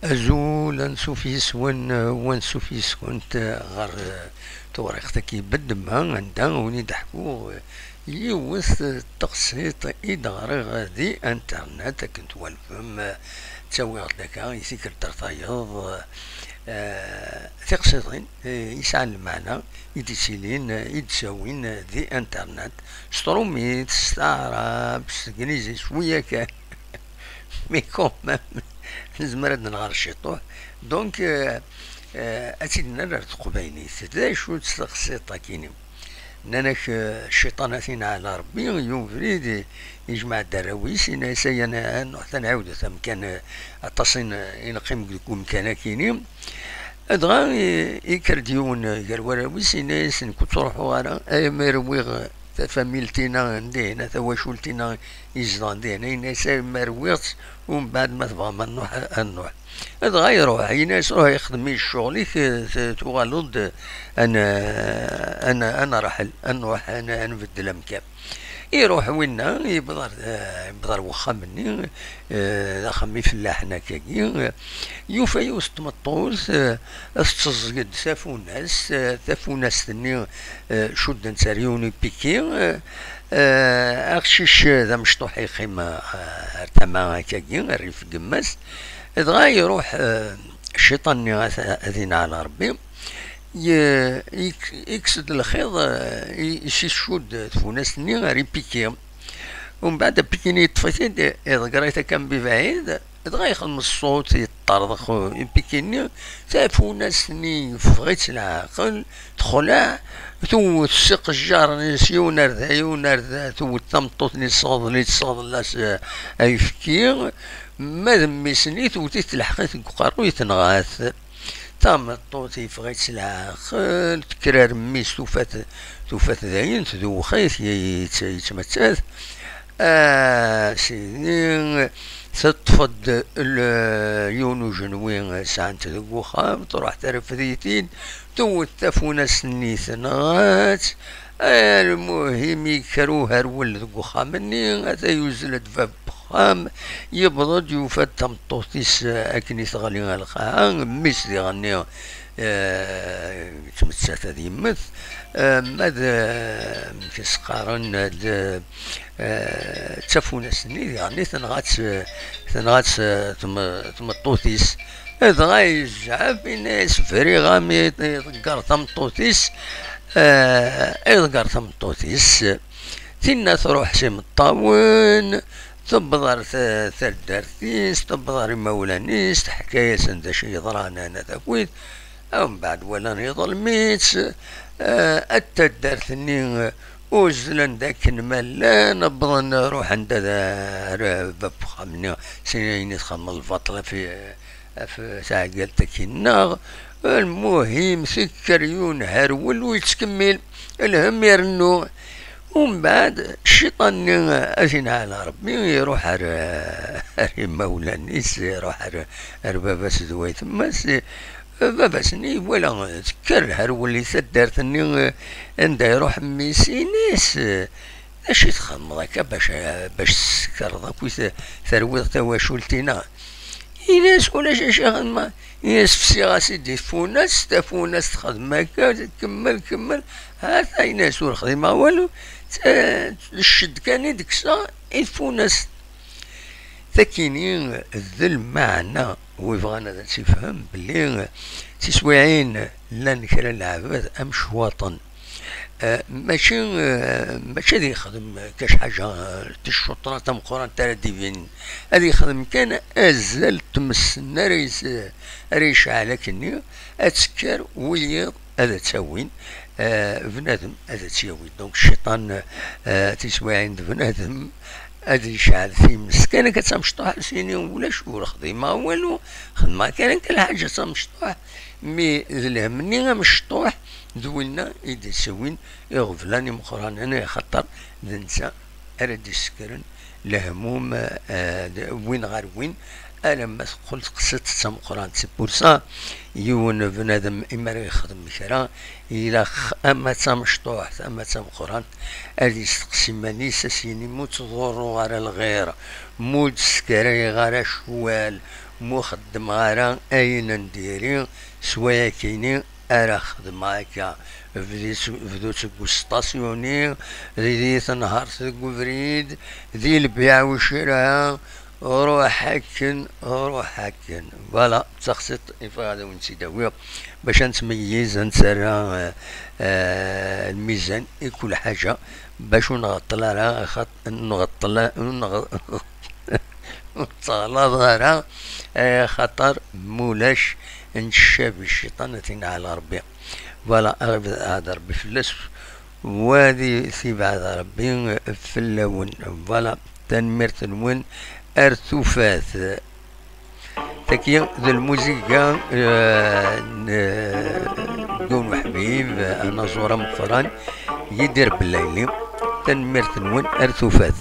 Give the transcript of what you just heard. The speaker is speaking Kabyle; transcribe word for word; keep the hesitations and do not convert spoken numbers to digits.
Azul, ansuf yes-wen, u ansuf yes-kent ɣer, eh, tewriqt-agi n Bedma, anda i wen-id-ḥkuɣ, eh, yiwet, eh, teqsiṭ i d-ɣriɣ di internet, akken twalfem, eh, ttawiɣ-d akka i tikkelt ar tayeḍ, eh, tiqsiṭin, eh, yesɛan lmeɛna, i d-ittilin, eh, i d-ttawin, eh, di internet, s trumit, s taɛrabt, s teglizit, cwiya kan. Mais quand même, nezmer ad nɣer ciṭuḥ. Donc, euh, euh, ad tt-id-nerr ar teqbaylit. D acu-tt teqsiṭ-akini? Nnan-ak, euh, cciṭan ad t-inɛel Ṛebbi, i ubrid, i-, ijmeɛ-d arraw-is, yenna-as, ay, a Nuḥ, ad nɛiwdet amkan, euh, aṭas i n-, i neqqim deg umkan-akini. Dɣa, i-, ikker-d yiwen, euh, gar warraw-is, yenna-as, nekk ur ttruḥuɣ ara, ay, ma rwiɣ tafamilt-ina n dihin, tawacult-ina izedɣen dihin, ayen-as, ay, ma rwiɣ-tt, umbeɛd ma tebɣam a Nuḥ, a Nuḥ. Dɣa iruḥ, yenna-as, ruḥ ixdem i ccɣel-ik, eh, t-, tuɣaleḍ-d, eh, an-, an-, ad nraḥel, a Nuḥ, ad n-, ad nbeddel amkan. Iruḥ winna, yewweḍ ar, eh, yewweḍ ar wexxam-nni, eh, d axxam ifellaḥen akkagi, eh, yufa yiwet n tmeṭṭut, eh, tetteẓẓeg-d tafunast, eh, tafunast-nni, eh, cudden-tt ar yiwen ipiki, eh, eh, aqcic, eh, d amecṭuḥ yeqqim, eh, ar tama akkagi, rrif n yemma-s. Dɣa iruḥ, eh, cciṭan-nni ad, ad inɛel Ṛebbi, ye-, yek-, yekkes-d lxiḍ, eh, i-, s-icudd tfunast-nni ar ipiki. Umbeɛd apiki-nni yeṭṭef-it-id, iḍegger-it akka mebɛid, dɣa yexdem ṣṣut, yeṭṭerḍeq ipiki-nni, tafunast-nni yeffeɣ-itt leɛqel, texleɛ, tewwet s iqejjaren-is yiwen ar da, yiwen ar da, tewwet tameṭṭut-nni tesseɣḍel-itt, tesseɣḍel-as, eh, ayefki, ma d mmi-s-nni tewwet-it, telḥeq-it deg uqerruy, tenɣa-t. Tameṭṭut yeffeɣ-itt leɛqel, tekker ar mmi-s, tufa-t, tufa-t dayen, tdewwex-it, yett-, yettmettat. A sidi, teṭṭef-d l-, yiwen ujenwi sɛant deg uxxam, truḥ terfed-it-id, tewwet tafunast-nni, tenɣa-tt. Lmuhim, yekker uherwel deg uxxam-nni, ata yuzzel-d bab n uxxam, yewweḍ-d, yufa-d tameṭṭut-is akken i teɣli ɣer lqaɛa, mmi-s diɣenni, eh, yettmettat ad yemmet, eh, ma d, eh, amek i s-qqaren, d, eh, d tafunast-nni diɣenni tenɣa-tt, tenɣa-tt, eh, tme-, tmeṭṭut-is. Dɣa yezɛef, yenna-yas, briɣ-am, i, iḍegger tameṭṭut-is, eh, iḍegger tameṭṭut-is. Tinna truḥ s imeṭṭawen, tewweḍ ɣer ta-, taddart-is, tewweḍ ɣer imawlan-is, teḥka-yasen d acu yeḍran, ana takit. Umbeɛd walan iḍlem-itt, eh, at taddart-nni uzzlen d akken ma llan, wwḍen, ruḥen-d ad, ar bab uxxam-nni, sin ayen i txedmeḍ lbaṭel ɣef, ɣef taɛeggalt-agi-nneɣ. Lmuhim, tekker yiwen herwel ur yettkemmil, lhemm irennu. Umbeɛd, cciṭan-nni, ad t-inɛel Ṛebbi, iruḥ ar, ar imawlan-is, iruḥ ar, ar baba-s d waytma-s. Baba-s-nni iwala tekker lherwel i taddart-nni, anda iruḥ mmi-s, ini-as, d acu i txedmeḍ akka bac, bac tsekreḍ akk i t-, terwiḍ tawacult-ina? Ini-as, ulac acu i xedmeɣ. Ini-as, fsiɣ-as-id i tfunast, tafunast texdem akka, kemmel, kemmel. Hata, ini-as, ur xdimeɣ walu. D, d cced kan i d-kkseɣ i tfunast. Takini d lmeɛna, wi bɣan ad tt-ifhem, belli tiswiɛin llan kra n lɛebad am ccwaṭen. Eh, mačči, eh, mačči ad yexdem kac ḥaǧa, eh, ticcuṭra tameqqrant ara d-ibinin. Ad yexdem kan azal n tmes-nni ara yes-, ara yecɛel akkenni, ad tekker wiyiḍ ad tt-awin, eh, bnadem ad tt-yawi. Donc, cciṭan, eh, tiswiɛin d bnadem, ad yecɛel times kan akka d tamecṭuḥt, ad s-yini, ulac, ur xdimeɣ walu, xedmeɣ kan akka lḥaǧa d tamecṭuḥt. Mi d lhemm-nni amecṭuḥ, d winna i d-ittawin iɣeblan imeqqranen, axaṭer d netta ara d-isekren lehmum, eh, d win ɣer win, alamma teqqel teqsiṭ d tameqqrant. C'est pour ça, yiwen bnadem, imi ara yexdem kra, ilaq ama d tamecṭuḥt, ama d tameqqrant, ad yesteqsi iman-is, ad s-yini, ma ur ttḍurruɣ ara lɣir, ma ur d-sskarayeɣ ara ccwal, mu xeddmeɣ ara ayen n diri, s wayakini ara xedmeɣ akka. Bdu s-, bdu seg usṭasyuni, di tenhert deg ubrid, di lbiɛ u ccra, ruḥ akken, ruḥ akken. Voilà, d taxsiṭ i bɣiɣ ad awen-tt-id-awiɣ, bac ad nettmeyyiz, ad nettarra, eh, eh, lmizan i kul ḥaǧa, bac ur nɣeṭṭel ara, xaṭ-, nɣeṭṭel, ur nɣ-, ur nettɣlaḍ ara, eh, xaṭer mulac, ncab i cciṭan, ad t-inɛel Ṛebbi. Voilà, ad ibeɛɛed Ṛebbi fell-as, wa ad t-ibeɛɛed Ṛebbi fell-awen. Voilà, tanemmirt-nwen, ar tufat. Tagi d lmuziga, eh, n, eh, Gun Uḥbib, anaẓur ameqqran, Yidir Bellayli. Tanemmirt-nwen, ar tufat.